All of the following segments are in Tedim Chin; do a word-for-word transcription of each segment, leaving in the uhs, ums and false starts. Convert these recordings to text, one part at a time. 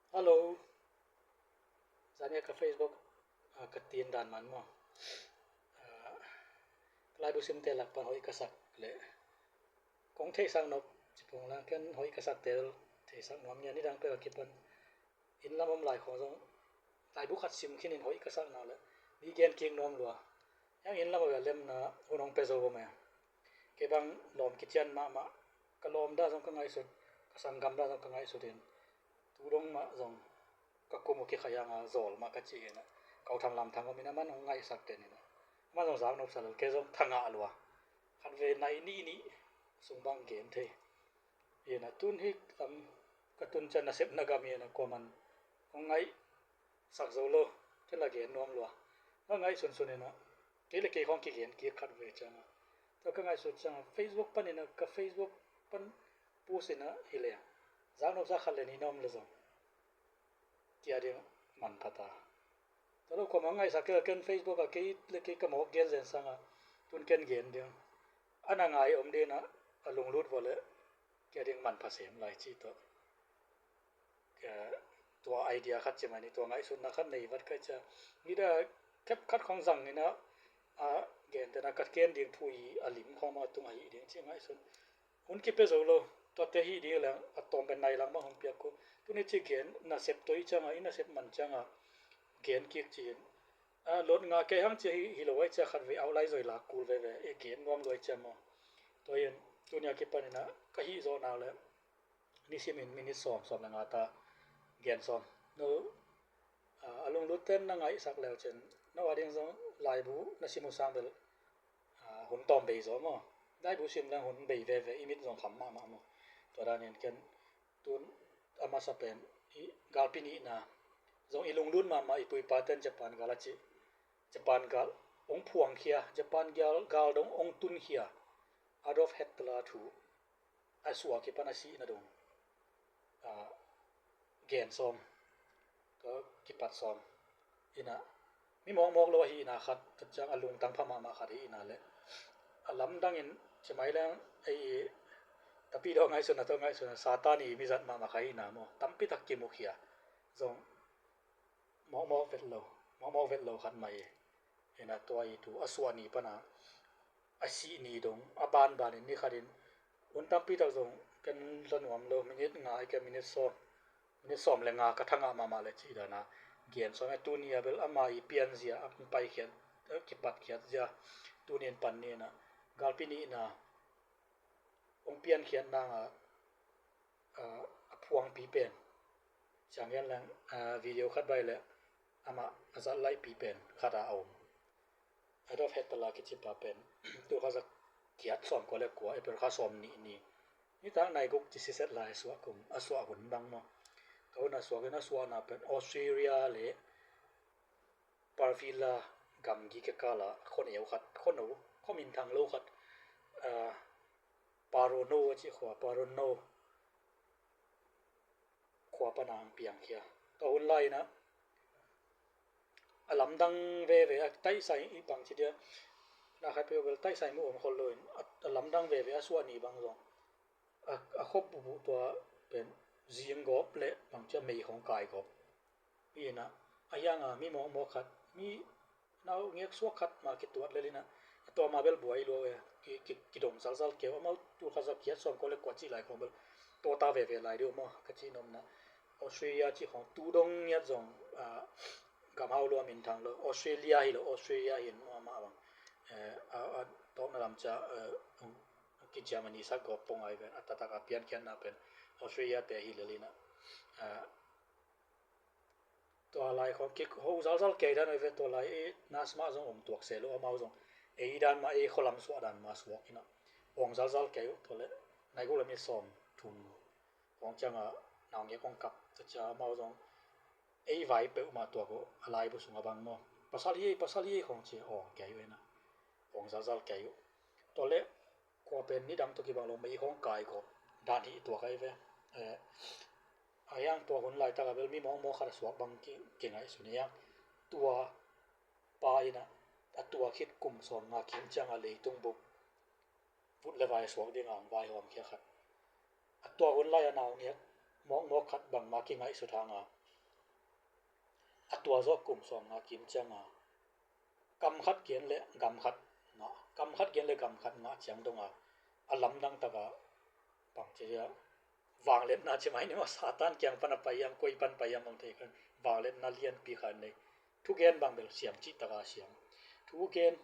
Hello. Zania ka Facebook, ah, ka tin dan man maw. Ah, laibu simte lak pan hoih ka sak le kong theisak nop cipung la ken hoih ka sakte theisak nuam ngia nidang pek a kipan inn lam om lai khong zong laibu khat sim khin in hoih ka sak na le mi gen kik nuam lua. Yang inn lam a lemna hun hong pe zo bo me. Kei bang lawm kician mahmah, ka lawm dah zong ka ngaihsut, ka sanggam dah zong ka ngaihsut in tu dong mah zong ka kum uh kikhaih hanga zawl mah ka ci ina, ka u Thang Lam Thang om ina man hong ngaihsak ten ina, man zong zak nopsa lo, kei zong thangah lua. Khat ve nai nih nih sung bang gen thei ina, tun hi lam ka tun cian nasep na gam ina kuaman hong ngaihsak zo lo, kei la gen nuam lua. Ka ngaihsun sun ina, kei le kei khong kigen kik khat ve cianga, tua ka ngaihsun cianga Facebook pan ina, ka Facebook pan post ina hi le zak nopsa khat le nih na om le zong tia ding manpha ta. Tua lo khuama ngaihsak kei ken Facebook a kei le kei ka mawk gen zen sanga tun ken gen ding. A na ngai om dina a lunglut vawh le kia ding manpha sem lai ci tawh. Tua idea khat ci mani, tua ngaihsutna khat nei vat kai cia. Nida kep khat khong zang ina a gen tena ka ken ding thu i a lim khong ma tung a hi ding ci ngaihsun. Hun kipe zo lo, tuate hi ding leng a tawm pen nai lang bang hong piak ko. Tuni ci gen nasep toi cianga, i nasep man cianga gen kik ci in. A lot nga kei hang cia hi, hi lo ai cia khat ve au lai zoi lak kul veve, e gen nuam lo ai cia maw. Tua in tunia kipan ina ka hi zo na le nisimin minit sawm, sawm le nga ta gen sawm. No, a, a lunglut ten na ngaihsak leu cin no a ding zong laibu na sim uh sang bel, a, hun tawm bei zaw maw. Laibu sim leng hun bei veve, i mit zong kham mahmah maw. Tua danin ken tun a masa pen i galpi nihna zong i lunglut mahmah i puipa ten Japan gal a ci. Japan gal ong phuangkhia, Japan gal, gal dong ong tunkhia. Adolf Hitler thu a suak kipan a sihna dong, a, gen sawm, tua kipat sawm ina, mi mawkmawk lo ahi ina khat, tua ciang a lungtang pha mahmah khat hi ina le a lamdangin cimai leng ei tapi daw ngaihsuna tawh ngaihsuna Satan i mizat mahmah khat hi ina maw, tampi tak kimukhia zong mawkmawk vet lo, mawkmawk vet lo khat mai. Ina tua i tu a suah ni pana a sih ni dong a banbanin ni khatin hun tampi tak zong ken la nuam lo, minit nga i ke minit sawm, minit sawm le nga ka thangah mahmah le cih dana gen sawm e. Tuni a bel ama i pianzia a paikhiat kipatkhiat zia tunin pan ni ina galpi nihna hong piankhiat nanga a phuangpi pen ciang gen leng video khat bai le amah a zat laihpi pen khat a om. Adolf Hitler kicipa pen tu kha za kiat sawm kua le kua April kha sawm nih ni nitak nai guk ci siset lai a suah kum a suah hun bang maw. Ka hun a suak in a suahna pen Austria le Parvila gamgi kikala khoneu khat, khono, khominthang lo khat, a, Parono a ci khua, Parono khua pana ang piangkhia. Tua hun lai ina a lamdang veve a taisai i pang ci dia na khai peuh bel taisai mu om khol loin a, a lamdang veve a suah ni bang zong a, a khop bubu tua pen zing gawp le bang cia mei khong kai gawp. Ina a hianga mi mawkmawk khat, mi nau ngek suak khat ma kituat lelina a tua ma bel buai lua e, ki, ki, kidong zalzal keu amau tu kha za kiat sawm ko le kua cih lai khong bel tua ta veve lai deuh maw ka cih nomna. Austria cih khong tu dong ngiat zong a, gamhau lua minthang lo, Australia hi lo, Austria hi maw, amah bang a, a tawpna lam cia a, ki Germany sak gawp pong ai ven a tatak a piankhiatna pen Australia te hi lelina. A, tua lai khong kik ho zalzal kei dan ve tua lai e nasma zong om tuak se lo amau zong ei dan ma ei kholam suah dan ma suak ina ong zalzal kei tua le nai guk le mi sawm thum khong cianga naungek kong kap ta cia amau zong ei vai peuh ma tuak uh a laibu sung a bang maw. Pasal hi, pasal hi khong ci ong kei uh ina ong zalzal kei uh. Tua le kua pen nidang tawh kibang lo mei khong kai gawp dan hi tuak ai ve. A hiang tua hun laitaka bel mi mawkmawk khat a suak bang ki, kingaihsun hiang tua pa ina a tua khit kum sawm nga kim cianga leitung buk vut le vai a suak dinga ang vai hawmkhia khat. A tua hun lai a naungek mawkmawk khat bangmah kingaihsut hanga, a tua zawh kum sawmnga kim cianga kam khat gen le gam khat ngah, kam khat gen le gam khat ngah ciang donga a lamdang taka bang ci dia, vangliatna ci mai ni maw, Satan kiang pan a pai hiam, koi pan pai hiam bang thei khan vangliatna lianpi khat nei. Thugen bang bel siam cih taka siam. Thugen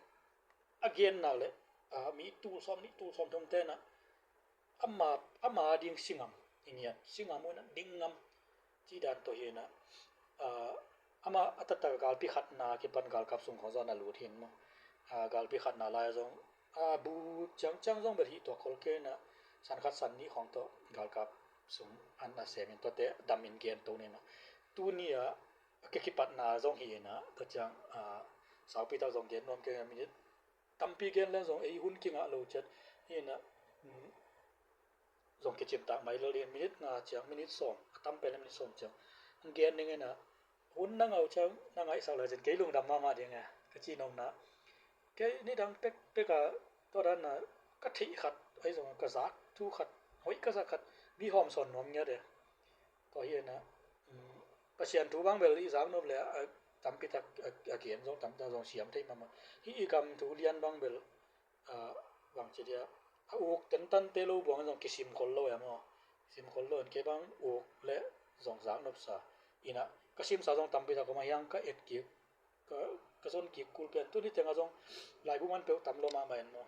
a genna le, a, mi tul sawm nih tul sawm thum tenah ama, ama ding singam i ngiat, singam uh inah ding ngam cih dan tawh hinah, a, ama a taktak galpi khatna kipan galkap sung khawng zong a lut hin maw. A, galpi khatna lai zong a, bu ciangciang zong bel hih tuak khol kei inah, san khat san nih khawng tawh galkap sung an a sem in tuate dam in gen to ninah. Tuni a, a kikipatna zong hi inah, tua ciang, a, saupi tak zong gen nuam kei inah, minit tampi gen leng zong ei hun kingah lo ciat hinah, um, zong kicim tak mai lo ding, minit nga ciang, minit sawm, a tam pen le minit sawm ciang. Ang gen ning inah, hun na ngah uh ciang na ngaihsak lo ciang kei lungdam mahmah ding e, ka ci nopna. Kei nidang pek, pek a, tua dan a, ka theih khat, ahi zong ka zak thu khat, hoih ka zak khat, mi hawm sawn nuam ngiat e. Tua hi inah, um, Pasian thu bang bel i zak nop le, a, tampi tak, a, a gen zong tampi tak zong siam thei mahmah. Hih i gam thu lian bang bel, a, bang ci dia, a uk tentante lo buang zong kisim khol lo e maw. Sim khol lo in kei bang uk le zong zak nopsa. Inah, ka simsa zong tampi tak koma hiang ka et kik, ka, ka zon kik kul pian. Tuni tenga zong laibu man peuh tam lo mahmah in maw.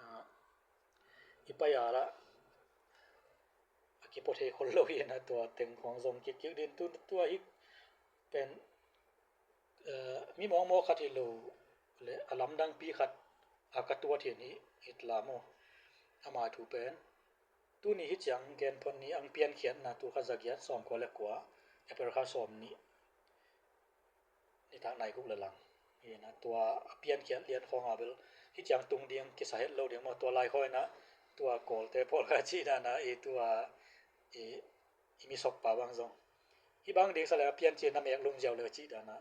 A, i pai a lah a kipua thei khol lo hi inah, tua teng khawng zong kik kik din tu, tua hi pen, eh, mi mawkmawk khat hi lo le a lamdangpi khat a ka tuat hin hi, Hitler maw. Ama thu pen tuni hi ciang gen phot ni, ang piankhiatna tul khat za giat sawmkua le kua, April kha sawm nih, nitak nai guk le lang. Hi inah tua a piankhiat lian khawng a bel hi ciang tung ding kisa het lo ding maw, tua lai khawng inah tua Kawlte pawl ka cih dan a, i tua i, i mi sokpa bang zong hi bang ding sa leng a piancil na mek lum ziau le cih dan a,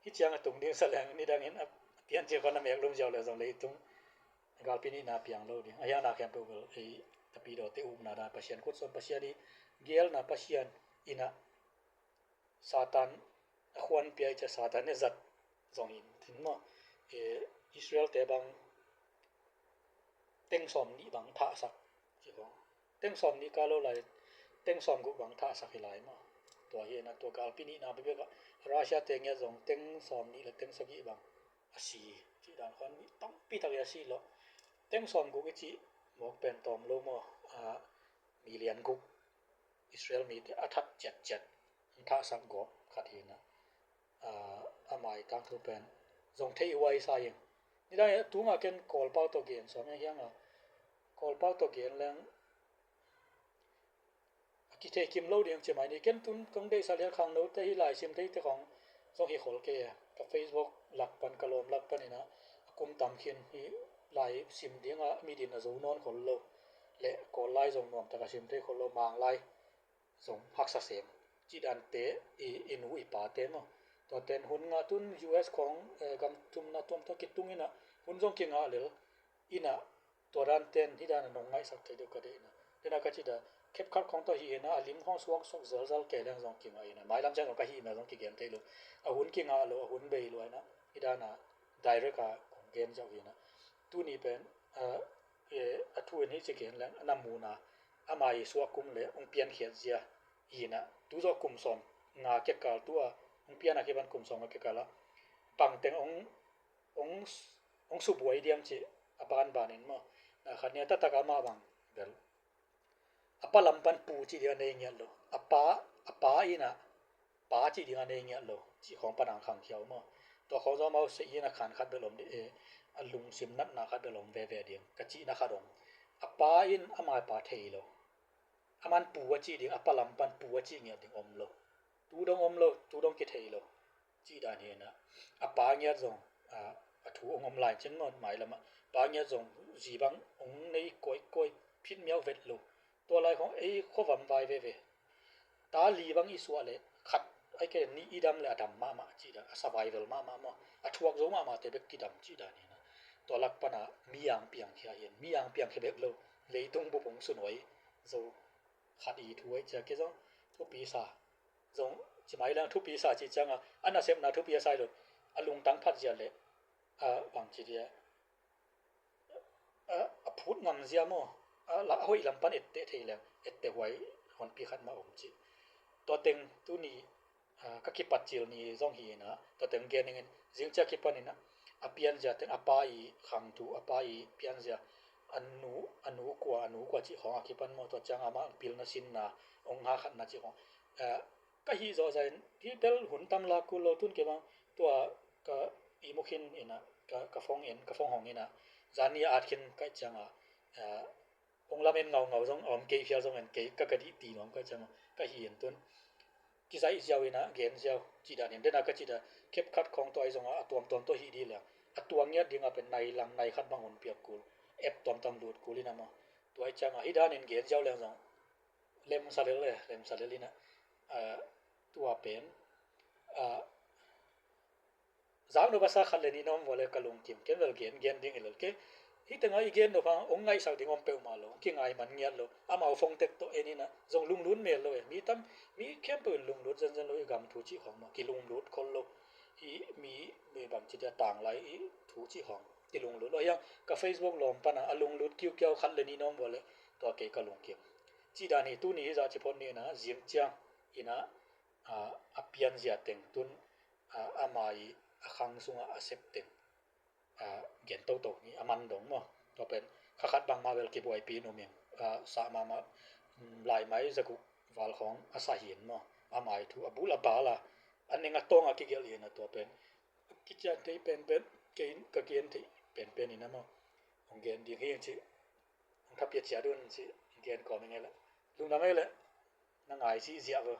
hi ciang a tung ding sa leng nidang in a piancil khawng na mek lum ziau le zong leitung galpi nihna piang lo ding. A hiang na khempeuh bel ei tapidawte upna dan, Pasian khut sawm, Pasian i gelna, Pasian inah Satan a khuanpia i cia, Satan i zat zong in thin maw. E, Israel te bang teng sawm nih bang thahsak ci khawng. Teng sawm nih ka lo lai, teng sawm guk bang thahsak hi lai maw. Tua hi inah tua galpi nihna bekbek ah Russia te ngiat zong teng sawm nih le teng sagih bang a si cih dan khawng, mi tampi tak i a si lo. Teng sawm guk i cih mawk pen tawm lo maw. A, milian guk Israel mite a that ciatciat, an thahsak gawp khat hi inah, a, a mai tangthu pen zong thei huai sa ing. Nidang hi a tunga ken Kawlpau tawh gen sawm ing hiang a, Kawlpau tawh gen leng a kithei kim lo ding ci mai ni. Ken tun kong deihsak lian khangnote hi lai sim theite khawng zong hi khol kei a, ka Facebook lak pan, ka lawm lak pan inah a kum tam khin hi lai sim dinga mit in a zo nawn khol lo. Le Kawl lai zong nuam taka sim thei khol lo, Mang lai zong haksa sem cih dante i, i nu i pate maw. Tua ten hun ngah tun U S khawng, eh, gam thumna tuamtuam kitung inah hun zong kingah lel inah, tua dan ten hi dan a nong ngaihsak thei deuh ka deih inah. Dena ka cih da, khepkhat khawng tawh hi inah a lim khawng suak suak zalzal kei leng zong kingah inah, mailam ciang zong ka hihna zong kigen thei lo. A hun kingah lo, a hun bei lua inah, hi dan a direct a kong gen ziau hi inah. Tuni pen, a, e, a thu in hi ci gen leng a na muna, ama i suah kum le hong piankhiat zia hi inah, tu zawh kum sawm nga kekal, tua hong pian a kipan kum sawm nga kekal ah bangteng hong, hong, hong subuai diam cih a banban in maw. Na khat ni a taktak a mah bang bel a pa lam pan pu cih ding a nei ngiat lo. A pa, a pa inah pa cih ding a nei ngiat lo cih khawng pan ang khangkhia uh maw. Tua khawng zong amau seh inah khan khat bel om ding, eh, a lungsim natna khat bel om veve ding ka cihna khat om. A pa in ama pa thei lo. A man pu a cih ding, a pa lam pan pu a cih ngiat ding om lo. Tu dong om lo, tu dong kithei lo cih dan hi inah. A pa ngiat zong, a, a thu hong om lai cin maw, mailam ah. Pa ngiat zong zi bang hong nei kawikawi, phit miau vet lo. Tua lai khawng ei khuavam vai veve. Ta li bang i suah le khat, ai ke ni i dam le a dam mahmah cih dan, a survival mahmah maw. A thuak zo mahmahte bek kidam cih dan hi inah. Tua lak pana mi ang piangkhia hi in, mi ang piangkhia bek lo, leitung bup hong sunuai zo khat i thu ahi cia. Kei zong thupi sa. Zong ci mai leng thupi sa ci cianga a nasepna thupi a sa hi lo. A lungtang phat zia le a bang ci dia a phut ngam zia maw, a hoih lam pan etteh thei leng etteh huai honpi khat mah om ci. Tua teng tuni ka kipat cil ni zong hi ina, tua teng gen ning in zingcia kipan ina a pianzia teng a pa i khang thu, a pa i pianzia a nu, a nu kua, a nu kua cih khawng a kipan maw, tua ciang amah pilna sinna ong ha khatna cih khawng ka hih zawh zahin hi bel hun tam la kul lo tun kei bang tua ka ihmu khin ina ka, ka phong in, ka phong hong ina zani a at khin kaih cianga ong lamen ngaungau zong a om kei phial zong en kei ka, ka dih ti nuam kaih cianga ka hi in tun kizaih ziau ina gen ziau cih dan in dena ka cih dan khep khat khawng tua i zonga a tuamtuam tua hi dih leng a tuang ngiat dinga pen nai lang nai khat bang hun piak kul, ep tuamtuam lut kul ina maw. Tua i cianga hi dan in gen ziau leng zong lemsa lel le, lemsa lel ina tua pen zak no basa khat le nih na om vua le ka lungkim ken vel gen, gen ding i lel ke. Hi tenga i gen no phang ong ngaihsak ding om peuhmah lo, kingai man ngiat lo, amau phong tek tawh en ina zong lunglut mel lo e. Mi tam, mi khempeuh in lunglut zenzen lo i gam thu cih khawng maw, kilunglut khol lo. Hi mi, mi bang ci dia tanglai i thu cih khawng kilunglut lo. Hiang ka Facebook lawm pana a lunglut kiukiau khat le nih na om vua le tua kei ka lungkim. Cih dan hi tuni hi zah ci phot ni ina zing ciang ina a pianzia teng tun ama i a khang sunga a sep teng gen toto ni a man dong maw. Tua pen kha khat bangmah vel kibuaipi in um in sah mahmah, laimai zaguk val khawng a sa hi in maw. Ama i thu a bul a bal a a neng a tawng a kigelh hi ina tua pen kician thei penpen kei in ka gen thei penpen ina maw. Hong gen ding hi in ci, hong thapiat ciat un ci, gen kawm ing ei le lungdam ei le. Na ngai cih ziah vo.